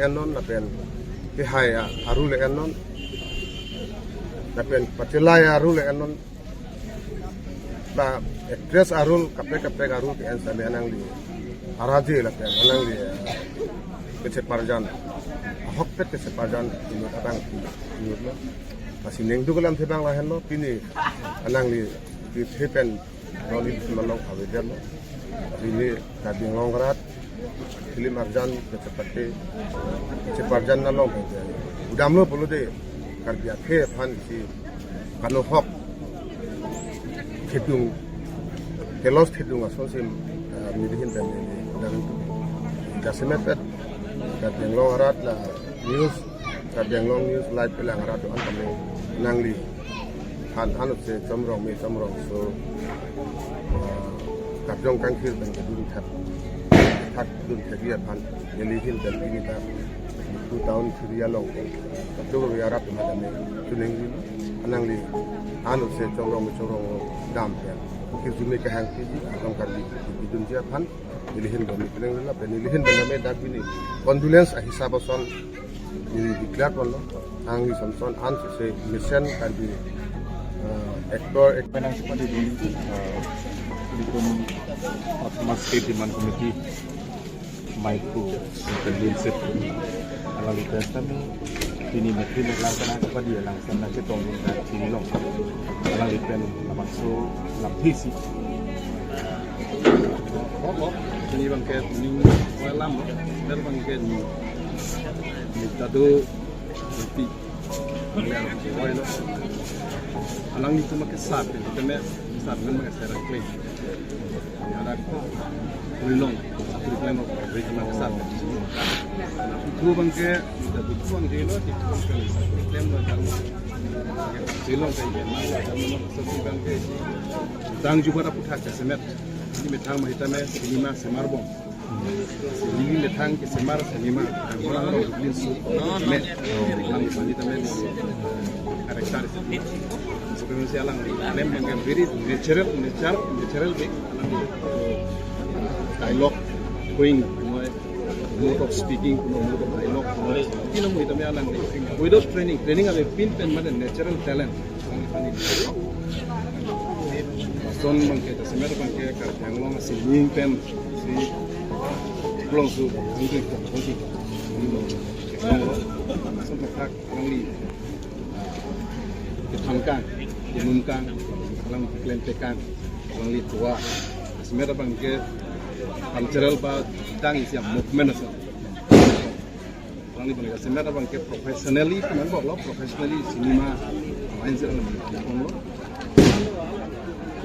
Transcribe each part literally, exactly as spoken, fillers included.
Ennon lapen kehai a-, arul ennon lapen pachelai arul ennon. Ta actress arul kaprek kaprek arul ke-en sami alangli araje lapen alangli, eh, kecheparjan, ahokpet kecheparjan inut abang inut lo. Lasi ningduk alamthe abang lahenlo, pini alangli kethe pen neli bisin along avedet lo. Pini Karbi Anglong arat film arjan kachepate, kacheparjan along pen damlo pulote Karbi akhei aphan isi kanohok thedung, kelos thedung asonsi, eh, nelihin pen neli dang jasemet pet Karbi Anglong arat la news, Karbi Anglong News Live kelang arat do-an kami nangli han han se chomrong me chomrong so, eh, karjong kangthir pen kedun thak thak dun thak aphan nelihin pen pini ta two thousand three along pen kadokave arat ma dame chuning ri nangli han se chomrong me chomrong dam pen kirjume kahang kiji alam Karbi kedunji aphan nelihin pen neli peleng rela pen nelihin pen dame dak pini condolence ahisap ason neli declare ponlo. Angli Samson an se mesen Karbi, eh, actor, act- Penang seperti ini, eh, di pun Autonomous State Demand Committee, Maiphu, Independent State, alangli pen kami, pini metri metlang penang seperti alangli pen nangchetong di sini long, alangli pen labangso lapisi. Pini abangke ning alam, ner abangke ni, ni tado, ni pi. Alanglitum make sar, teme sar ngan make sar kling. Ada ko, Rilong, Rilong, Rilong make sar. Itu abangke, itu abangke lo, itu abangke lo, Rilong ke, Rilong ke, tang juga ada putar ke semet. Ini methang mahitame, ini mah semarbong. Neli methang kesemar semi ma, orang orang dublin su me, orang sandi tame karakter. Sebenarnya alang lem yang very natural, natural, natural way. Dialogue, going, mode of speaking, mode of dialogue, tina mo itame alang without training, training ave pin pen mane natural talent. Lason abangke, jasemet abangke, Karbi Anglong asining pen, si, Anglong su, Anglong su, Anglong su. Lason thakthak alangli, ah, kethangkang, kenumkang, alangli keklem tekang, alangli tua. Jasemet abangke, cultural ba dang isi movement ason. Alangli abangke jasemet abangke professionally, penang bok lo, professionally cinema, main sih alangli bang lo.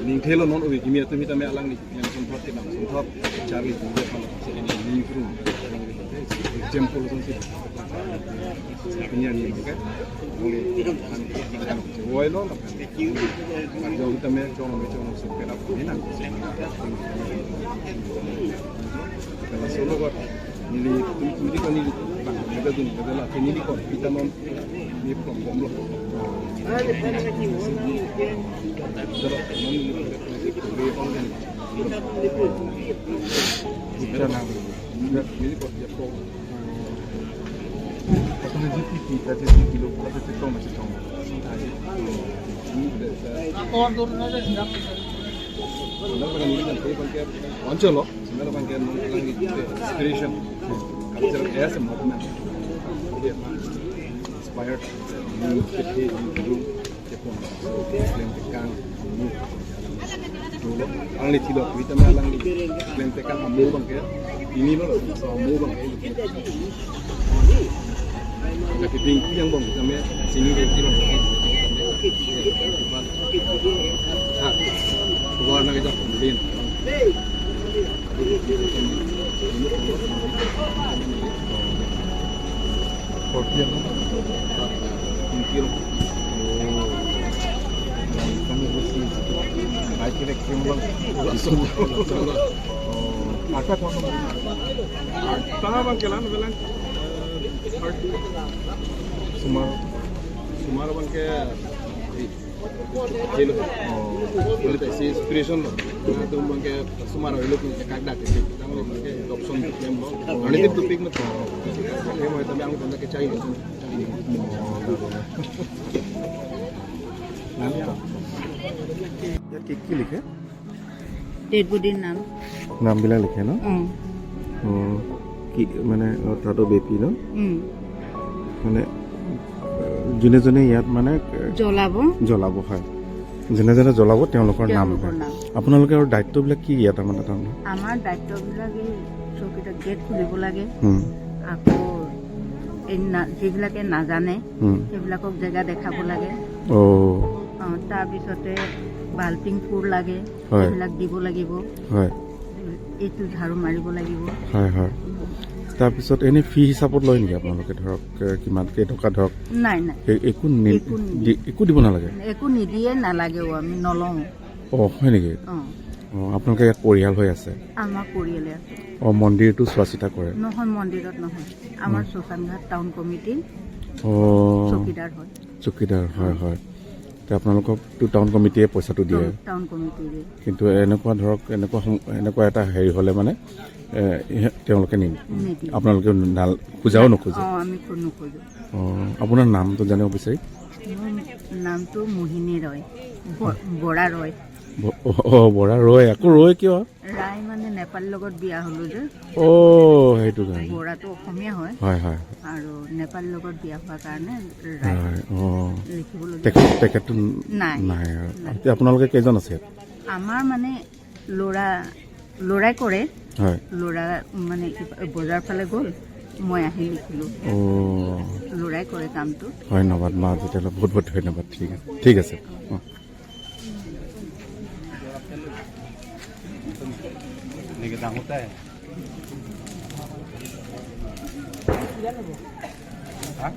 Ning thelo non ubi kimi atum hitame alangli, yang sonthot, kenang sonthot, charli, ning thelo, ning thelo. Example sonsi. Pini ani abangke, alangli, woi lo, lo. Jauh hitame, chong, chong, so, kenang, kenang. Kalau solo buat neli tum tum di ko neli bang, kita dun, kita la, neli ko, kita non, neli ko, bom lo. Kita nang, neli ko, ya ko. Atau neli kita jadi kilo, kita jadi tong, masih tong. Ator turun aja, sedang. Sebenarnya kan ini kan, ini kan kayak, muncul lo. Sebenarnya abangke non alangli inspiration, cultural as a movement. Inspired, new city, new group, Japan. So, keklem tekang, new. Dolo, alangli thilo, kita me alangli keklem tekang amo abangke, ini lo, so amo abangke. Lagi ding yang bang, kami sini ke kilo. Ha, warna kita pembelian. Forty ano? Twenty ano? Oh. Kami khusus. Ay, kira kira lang. Oh. Ata ko ano? Ata abangke lang, lang. Sumar. Sumar abangke. Hello. Oh. Boleh tak si inspiration lo. Itu abangke sumar hello ke kagdak ke. Tang lo abangke option tu yang lo. Ini tu topik mati. Ini mau tapi yang tanda kecai. Nang ya kiki like. Dead body nam. নামবিলাক লিখে ন? উম। উম, কি মানে, অ, তাতো বেপি ন? উম। মানে, এ, যোনে যোনে ইয়াত মানে, এ, জ্বলাব। জ্বলাব, হয়। যেনে যেনে জ্বলাব, তেওঁলোকৰ নাম। তেওঁলোকৰ নাম। আপোনালোকৰ দায়িত্ববিলাক কি ইয়াত, আমাৰ তাত? আমাৰ দায়িত্ববিলাক এই চকীদাৰ গেট খুলিব লাগে। হুম। আকৌ এই না-, যিবিলাকে নাজানে, হুম। সেইবিলাকক জেগা দেখাব লাগে। অ। অ, তাৰপিছতে বাল্টিং ফুল লাগে, হয়। সেইবিলাক দিব লাগিব। হয়। এইটো ঝাৰু মাৰিব লাগিব। হয়, হয়। তাৰপিছত এনে ফি হিচাপত লয় নেকি আপোনালোকে? ধৰক, এ, কিমান, কেইটকা ধৰক? নাই, নাই। এ-, একো নি-, একো নিদিয়ে। দি-, একো দিব নালাগে? একো নিদিয়ে, নালাগেও, আমি নলওঁ। অ, হয় নেকি? অ। অ, আপোনালোকে ইয়াত পৰিয়াল হৈ আছে? আমাৰ পৰিয়ালে আছে। অ, মন্দিৰটো চোৱা চিতা কৰে? নহয়, মন্দিৰত নহয়। আমাৰ উম। শ্মশান ঘাট টাউন কমিটিৰ অ। চকীদাৰ হয়। চকীদাৰ, হয়, হয়। তে আপোনালোককতো টাউন কমিটিয়ে পইচাটো দিয়ে? টাউন, টাউন কমিটিৰে। কিন্তু এনেকুৱা ধৰক, এনেকুৱা সম-, এনেকুৱা এটা হেৰি হ'লে মানে, এ, ইহে-, তেওঁলোকে নি-, নিদিয়ে। আপোনালোকে নাল-, খোজাও নোখোজে? অ, আমি খো-, নোখোজো। অ, আপোনাৰ নামটো জানিব বিচাৰি? মোৰ নামটো মোহিনী ৰয়। ব-, বৰা ৰয়। ব-, অ, অ, বৰা ৰয়। আকৌ ৰয় কিয়? ৰায় মানে নেপালীৰ লগত বিয়া হলো যে। অ, সেইটো কাৰণে। বৰাটো অসমীয়া হয়। হয়, হয়। আৰু নেপালীৰ লগত বিয়া হোৱাৰ কাৰণে ৰায় হয়, অ। লিখিবলগীয়া তেখেত, তেখেততো নাই। নাই আৰু। নাই। এতিয়া আপোনালোকে কেইজন আছে ইয়াত? আমাৰ মানে ল'ৰা, ল'ৰাই কৰে। হয়। ল'ৰা মানে কি কয়, বজাৰ ফালে গ'ল, মই আহি লিখিলো। অ। ল'ৰাই কৰে কামটো। ধন্যবাদ মা, তেতিয়াহ'লে বহুত বহুত ধন্যবাদ। ঠিক আছে, ঠিক আছে। অ। এনেকে ডাঙৰটাই। হা?